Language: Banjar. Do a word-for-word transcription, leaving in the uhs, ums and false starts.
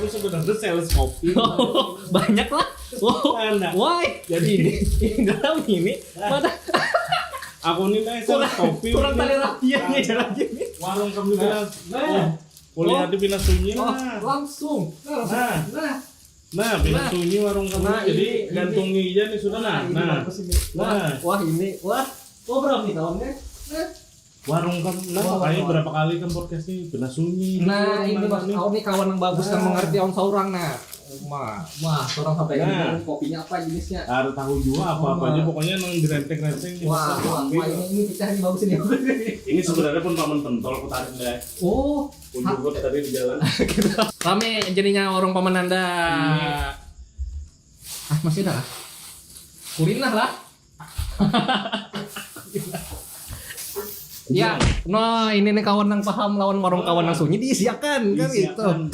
Sebenarnya sales kopi. Banyak lah. Wow. Anda. Why? Jadi Ini ini dalam ini. Mana? Aku ini naik sales kopi. Kurang Ini. Tali rapiannya jalan gini. Warung kami pindah. Nah. Kuliah di pindah sunyi Oh, lah. Langsung. Nah, langsung. Nah. Nah. Nah, pindah Nah. sunyi warung kami. Nah, Jadi ini, ini. Gantungi aja nih sudah nah. Ini Nah. bagus ini. Wah, Nah. Wah, ini. Wah. Wah, berapa nih tahunnya? Nah. Warung kami. Nah, Wah, makanya wah. Berapa kali kan podcast ini pindah sunyi. Nah, ini Nah, Mas, ini. Kau nih kawan yang bagus yang Nah. Mengerti orang seorang nah. Wah, wah, seorang sampai Nah. Ini kopinya apa jenisnya? Ada tahu juga apa-apa Oh. Aja pokoknya nang direnteng-renteng. Wah, wah, wah, ini, ini pecah nih bagus ini. Ini sebenarnya pun paman pentol aku tarik deh. Oh, Unjuk tadi di jalan. Rame jadinya orang paman anda. Ah, masih ada lah. Kulinah lah. Ya, no, ini nih kawan yang paham lawan warung kawan yang sunyi diisiakan kan gitu. Diisiakan.